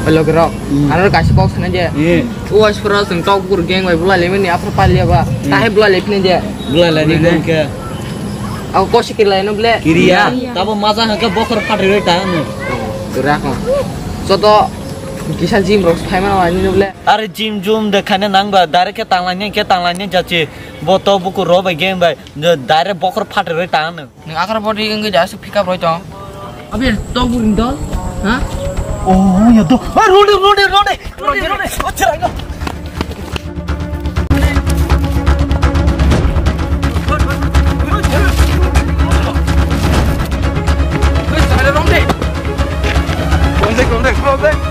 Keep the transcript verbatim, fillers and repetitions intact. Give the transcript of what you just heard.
Hello, Grok. Hmm. Ano kaisa kok sana je. Eh. Uas pura sung tok gur gang bai bulai lemeni after palia ba. Hmm. Tahe bulai lepni je. Bulai lemeni. Bulai lemeni. Ke. Ako kosi kiri lai no ble. Kiriya. Iya. Tabo maza hangke bokhor phatri roi ta no. Dura ko. Soto kisa gym rok phai mana wani no ble. Are gym jum de khane nang ba, direct ke tang lai ne, ke tang lai ne jachi. Bo to buku ro bai gang bai. Direct bokhor phatri roi ta no. Nung akar body wngwi da aswk pick up roi tong. Abi to buring dol, ha? Oh, ya to. Ah, rode, rode, rode. Rode, rode. Oh, chara. Rode, rode, rode.